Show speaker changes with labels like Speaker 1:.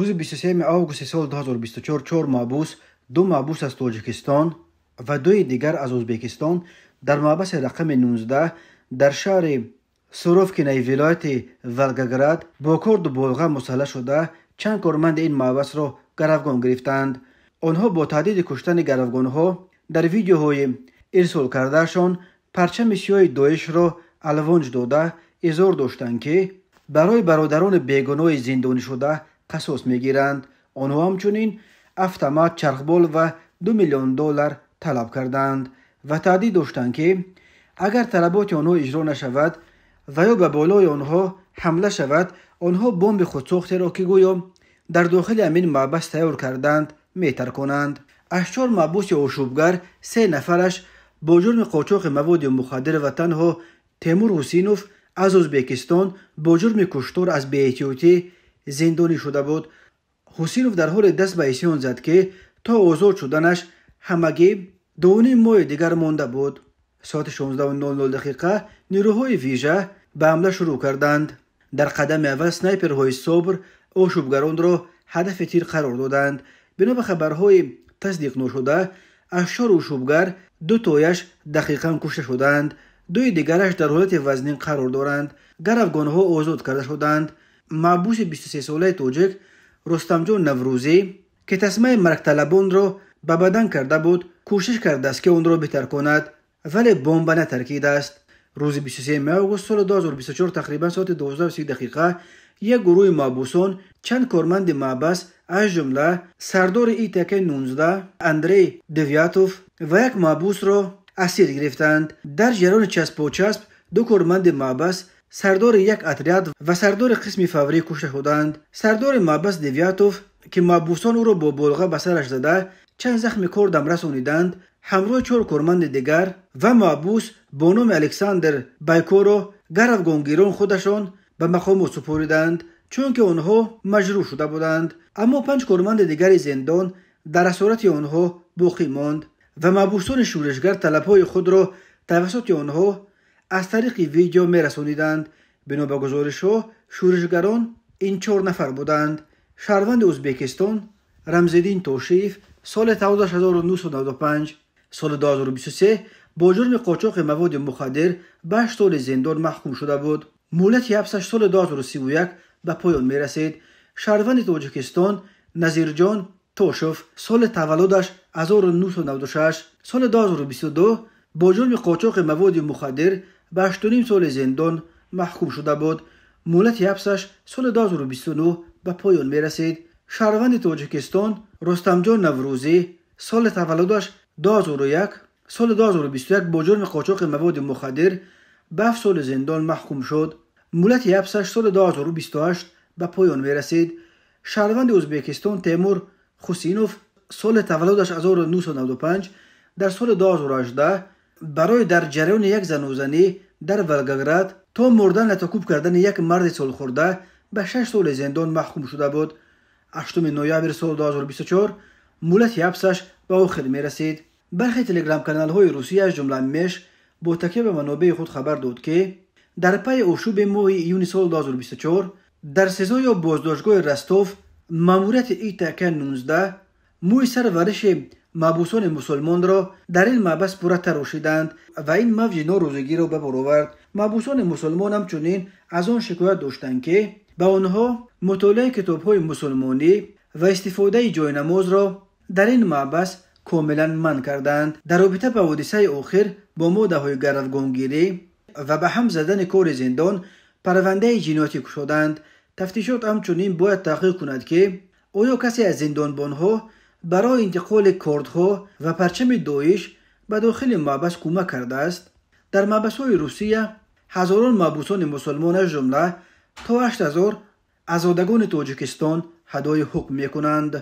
Speaker 1: Рӯзи 23 августи соли 2024 чор маҳбус, ду маҳбус аз Тоҷикистон ва дуи дигар аз Ӯзбекистон дар маҳбаси рақами 19 дар шаҳри Суровкинаи вилояти Волгоград бо корду болға мусаллаҳ шуда чанд корманди ин маҳбасро гаравгон гирифтанд. Онҳо бо таҳдиди куштани гаравгонҳо дар видеоҳои ирсол кардаашон парчами сиёҳи Доишро алвонҷ дода изҳор доштанд, ки барои бародарони бегуноҳи зиндонишуда қасос мегиранд. Онҳо ҳамчунин автомат, чархбол ва 2 миллион доллар талаб карданд ва таҳдид доштанд, ки агар талаботи онҳо иҷро нашавад ва ё ба болои онҳо ҳамла шавад, онҳо бомби худсохтеро, ки гӯё дар дохили ҳамин маҳбас тайёр карданд, метарконанд. Аз чор маҳбуси ошӯбгар се нафараш бо ҷурми қочоқи маводи мухаддир ва танҳо Темур Ҳусинов аз Ӯзбекистон бо ҷурми куштор аз беэҳтиётӣ зиндонӣ шуда буд. Ҳусинов дар ҳоле даст ба исён зад, ки то озод шуданаш ҳамагӣ 2,5 моҳи дигар монда буд. Соати 16:00 дақиқа нерӯҳои вижа ба ҳамла шурӯъ карданд. Дар қадами аввал снайперҳои СОБР ошӯбгаронро ҳадафи тир қарор доданд. Бино ба хабарҳои тасдиқношуда, аз чор ошӯбгар ду тояш дақиқан кушта шуданд, дуи дигараш дар ҳолати вазнин қарор доранд. Гаравгонҳо озод карда шуданд. Маҳбуси 23-солаи тоҷик Рустамҷон Наврӯзӣ, ки тасмаи маргталабонро ба бадан карда буд, кӯшиш кардааст, ки онро битарконад, вале бомба натаркидааст. Рӯзи 23 август соли 2024 тақрибан соати 12:30 дақиқа як гурӯҳи маҳбусон чанд корманди маҳбас, аз ҷумла сардори ИТК 19 Андрей Девятов ва як маҳбусро асир гирифтанд. Дар ҷараёни часпочасп ду корманди маҳбас, сардори як отряд ва сардори қисми фаврӣ кушта шуданд. Сардори маҳбас Девятов, ки маҳбусон ӯро бо болға ба сараш зада чанд захми кордам расониданд, ҳамроҳи чор корманди дигар ва маҳбус бо номи Александр Байкоро гаравгонгирон худашон ба мақомот супориданд, чунки онҳо маҷрӯҳ шуда буданд. Аммо панҷ корманди дигари зиндон дар асорати онҳо боқӣ монд ва маҳбусони шӯришгар талабҳои худро тавассути онҳо аз тариқи видео мерасониданд. Бино ба гузоришҳо, шӯришгарон ин чор нафар буданд: шаҳрванди Ӯзбекистон Рамзиддин Тошиев, соли таваллудаш 1995, соли 2023 бо ҷурми қочоқи маводи мухаддир ба 8 соли зиндон маҳкум шуда буд. Муҳлати ҳабсаш соли 2031 ба поён мерасид. Шаҳрванди Тоҷикистон Назирҷон Тошев, соли таваллудаш 1996, соли 2022 бо ҷурми қочоқи маводи мухаддир ба 8,5 соли зиндон маҳкум шуда буд. Муҳлати ҳабсаш соли 2029 ба поён мерасид. Шаҳрванди Тоҷикистон Рустамҷон Наврӯзӣ, соли таваллудаш 2001, соли 2021 бо ҷурми қочоқи маводи мухаддир ба 7 соли зиндон маҳкум шуд. Муҳлати ҳабсаш соли 2028 ба поён мерасид. Шаҳрванди Ӯзбекистон Темур Хусинов, соли таваллудаш 1995, дар соли 2018 барои дар ҷараёни як занозанӣ дар Волгоград то мурдан латокӯб кардани як марди солхӯрда ба 6 соли зиндон маҳкум шуда буд. 8 ноябри соли 2024 муҳлати ҳабсаш ба охир мерасид. Бархе телеграм-каналҳои Русия, аз ҷумла Меш, бо такя ба манобеи худ хабар дод, ки дар пайи ошӯби моҳи июни соли 2024 дар СИЗО ё боздоштгоҳи Ростов маъмурияти ИТК 19 мӯи сар вариши маҳбусони мусулмонро дар ин маҳбас пурра тарошиданд ва ин мавҷи норозигиро ба бор овард. Маҳбусони мусулмон ҳамчунин аз он шикоят доштанд, ки ба онҳо мутолиаи китобҳои мусулмонӣ ва истифодаи ҷойнамозро дар ин маҳбас комилан манъ карданд. Дар робита ба ҳодисаи охир бо моддаҳои гаравгонгирӣ ва ба ҳам задани кори зиндон парвандаи ҷиноятӣ кушоданд. Тафтишот ҳамчунин бояд таҳқиқ кунад, ки оё касе аз зиндонбонҳо барои интиқоли кордҳо ва парчами Доиш ба дохили маҳбас кӯмак кардааст. Дар маҳбасҳои Русия ҳазорон маҳбусони мусулмон, аз ҷумла то 8000 азодагони Тоҷикистон ҳадои ҳукм мекунанд.